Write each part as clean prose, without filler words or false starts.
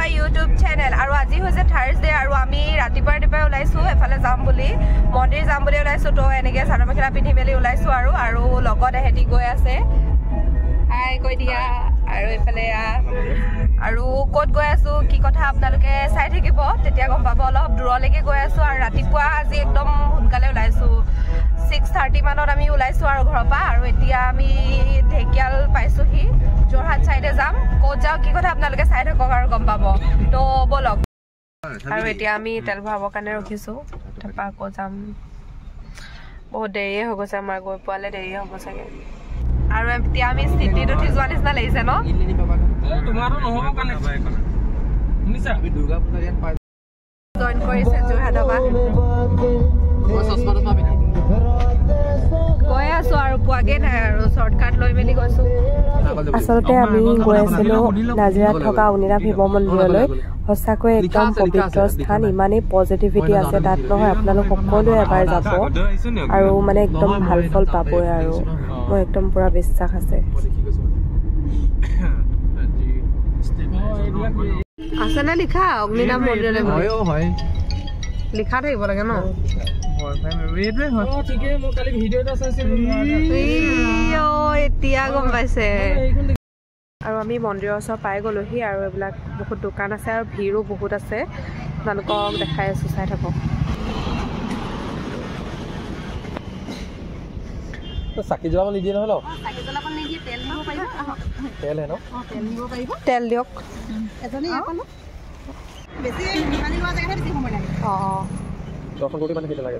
My YouTube channel. আৰু আজি হৈছে থাৰ্ছডে আৰু আমি ৰাতিপুৱা ৰাতিপুৱাই ওলাইছোঁ এফালে যাম বুলি, মন্দিৰ যাম বুলি ওলাইছোঁ। তো এনেকৈ চাদৰ মেখেলা পিন্ধি মেলি ওলাইছোঁ আৰু আৰু লগত এহেঁতি গৈ আছে। হাই কৈ দিয়া। আৰু এইফালে আৰু ক'ত গৈ আছোঁ কি কথা আপোনালোকে চাই থাকিব, তেতিয়া গম পাব। অলপ দূৰলৈকে গৈ আছোঁ আৰু ৰাতিপুৱা আজি একদম সোনকালে ওলাইছোঁ, 6:30 মানত আমি ওলাইছোঁ আৰু ঘৰৰ পৰা। আৰু এতিয়া আমি ঢেকীয়াল পাইছোঁহি, যোৰহাট চাইডে যাম। ক'ত যাওঁ কি কথা আপোনালোকে চাই থাকক আৰু গম পাব। তো ব'লক। আৰু এতিয়া আমি তেল ভৰাবৰ কাৰণে ৰখিছোঁ, তাৰপৰা আকৌ যাম। বহুত দেৰিয়ে হৈ গৈছে, আমাৰ গৈ পোৱালে দেৰিয়ে হ'ব চাগে। আৰু এতিয়া আমি চিটিত উঠি যোৱা নিচিনা লাগিছে ন? জইন কৰিছে যোৰহাটৰ পৰা। গৈ আছো আৰু পোৱাগে নাই আৰু শ্বৰ্টকাট লৈ মেলি গৈছো। আচলতে আমি গৈ আছিলো নাজিৰাত থকা অগ্নিনাভ শিৱ মন্দিৰলৈ। সঁচাকৈ একদম পবিত্ৰ স্থান, ইমানেই পজিটিভিটি আছে তাত নহয়। আপোনালোক সকলোৱে এবাৰ যাব আৰু মানে একদম ভাল ফল পাবই আৰু, মোৰ একদম পুৰা বিশ্বাস আছে। আছেনে লিখা অগ্নিনাভ মন্দিৰলৈ লিখা থাকিব লাগে ন? এতিয়া গম পাইছে। আৰু আমি মন্দিৰৰ ওচৰ পাই গ'লোহি আৰু এইবিলাক বহুত দোকান আছে আৰু ভিৰো বহুত আছে। আপোনালোকক দেখাই আছোঁ, চাই থাকক। চাকি জ্বলাব নিদিয়ে নহয় ন? তেল দিয়ক। অঁ, দৰ্শন কৰোঁতে মানে সেইটো লাগে।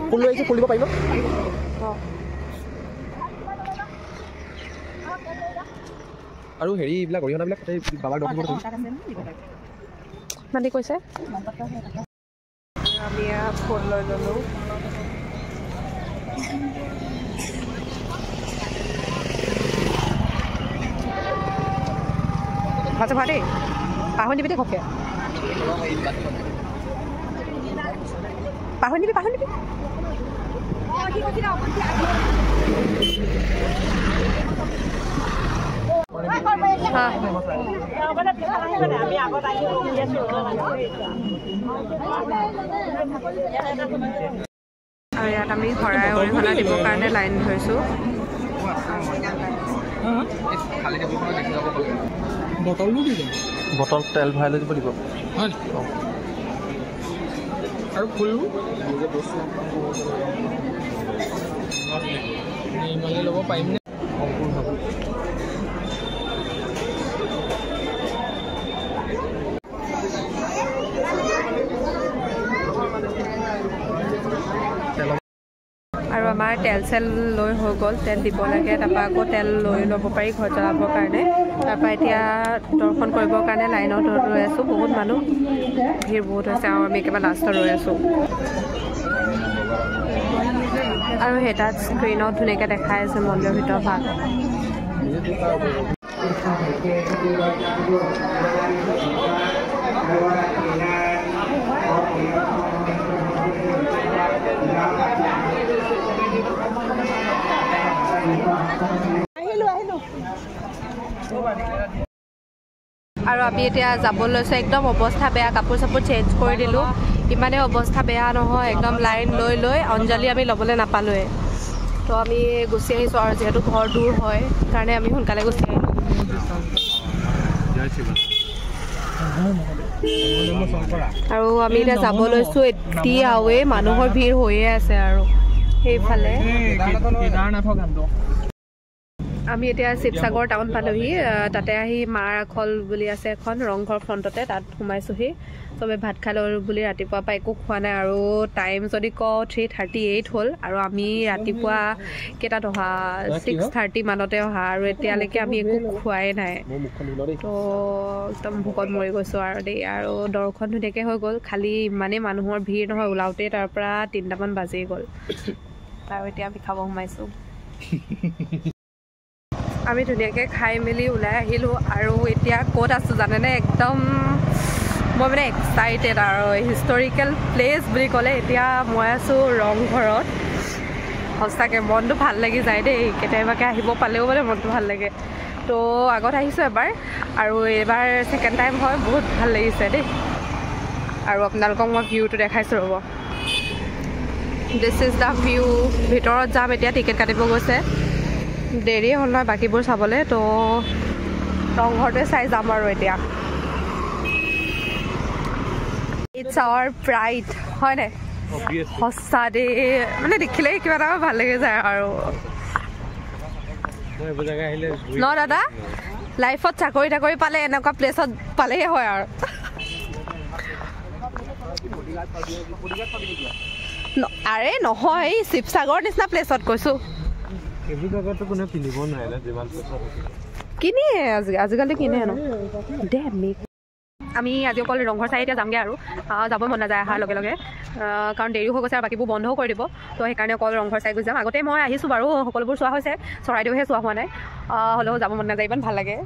ফুল লৈ আহিছোঁ, ফুল দিব পাৰিব? আৰু হেৰি এইবিলাক অৰিহণাবিলাক তাতে বাবাক দৰ্শন কৰোঁতে মানে কৈছে। আমি ফুল লৈ ল'লোঁ। ভাত ভাত দেই, পাহৰি দিবি দেই ঘপকে, পাহৰি দিবি, পাহৰি দিবি। আৰু ইয়াত আমি শৰাই অৰিহণা দিবৰ কাৰণে লাইন ধৰিছোঁ। বটল তেল ভৰাই লৈ যাব দিব। আৰু ফুলবোৰ ইমানে ল'ব পাৰিমনে? আৰু আমাৰ তেল চেল লৈ হৈ গ'ল, তেল দিব লাগে, তাৰপৰা আকৌ তেল লৈ ল'ব পাৰি ঘৰত জ্বলাবৰ কাৰণে। তাৰপৰা এতিয়া দৰ্শন কৰিবৰ কাৰণে লাইনত ৰৈ আছোঁ। বহুত মানুহ, ভিৰ বহুত হৈছে আৰু আমি একেবাৰে লাষ্টত ৰৈ আছোঁ। আৰু সেই তাত স্ক্ৰীণত ধুনীয়াকৈ দেখাই আছে মন্দিৰৰ ভিতৰৰ ভাগ। আৰু আমি এতিয়া যাব লৈছোঁ, একদম অৱস্থা বেয়া, কাপোৰ চাপোৰ চেঞ্জ কৰি দিলোঁ। ইমানেই অৱস্থা বেয়া নহয়, একদম লাইন লৈ লৈ অঞ্জলি আমি ল'বলৈ নাপালোৱে। তো আমি গুচি আহিছোঁ আৰু যিহেতু ঘৰ দূৰ হয় কাৰণে আমি সোনকালে গুচি আহিলোঁ। আৰু আমি এতিয়া যাব লৈছোঁ, এতিয়াওৱে মানুহৰ ভিৰ হৈয়ে আছে। আৰু সেইফালে আমি এতিয়া শিৱসাগৰ টাউন পালোহি। তাতে আহি মাৰ আখল বুলি আছে এখন ৰংঘৰ ফ্ৰণ্টতে, তাত সোমাইছোঁহি। চবে ভাত খাই ল'লোঁ বুলি ৰাতিপুৱাৰ পৰা একো খোৱা নাই। আৰু টাইম যদি কওঁ 3:38 হ'ল আৰু আমি ৰাতিপুৱা কেইটাত অহা, 6:30 মানতে অহা আৰু এতিয়ালৈকে আমি একো খোৱাই নাই। তো একদম ভোকত মৰি গৈছোঁ আৰু দেই। আৰু দৰ্শন ধুনীয়াকৈ হৈ গ'ল, খালি ইমানেই মানুহৰ ভিৰ নহয়, ওলাওঁতেই তাৰ পৰা 3টামান বাজি গ'ল। আৰু এতিয়া আমি খাব সোমাইছোঁ। আমি ধুনীয়াকৈ খাই মেলি ওলাই আহিলোঁ। আৰু এতিয়া ক'ত আছোঁ জানেনে? একদম মই মানে এক্সাইটেড আৰু হিষ্টৰিকেল প্লেচ বুলি ক'লে এতিয়া মই আছোঁ ৰংঘৰত। সঁচাকৈ মনটো ভাল লাগি যায় দেই, কেতিয়াবাকৈ আহিব পালেও মানে মনটো ভাল লাগে। তো আগত আহিছোঁ এবাৰ আৰু এইবাৰ ছেকেণ্ড টাইম হয়, বহুত ভাল লাগিছে দেই। আৰু আপোনালোকক মই ভিউটো দেখাইছোঁ, ৰ'ব। This is the view. ভিতৰত যাম এতিয়া, টিকেট কাটিব গৈছে, দেৰিয়ে হ'ল নহয় বাকীবোৰ চাবলৈ, তো ৰংঘৰটোৱে চাই যাম আৰু এতিয়া। It's hour pride, হয়নে? সঁচা দেই, মানে দেখিলে কিবা এটা ভাল লাগি যায় আৰু ন দাদা? লাইফত চাকৰি তাকৰি পালে এনেকুৱা প্লেচত পালেহে হয় আৰু। আৰে নহয়, এই শিৱসাগৰ নিচিনা প্লেচত কৈছোঁ। কিনে আজিকালি কিনে ন দে। আমি আজি অকল ৰংঘৰ চাই এতিয়া যামগৈ আৰু, যাব মন নাযায় অহাৰ লগে লগে, কাৰণ দেৰিও হৈ গৈছে আৰু বাকীবোৰ বন্ধও কৰি দিব, তো সেইকাৰণে অকল ৰংঘৰ চাই গুচি যাম। আগতে মই আহিছোঁ বাৰু, সকলোবোৰ চোৱা হৈছে, চৰাইদেউহে চোৱা হোৱা নাই, হ'লেও যাব মন নাযায়, ইমান ভাল লাগে।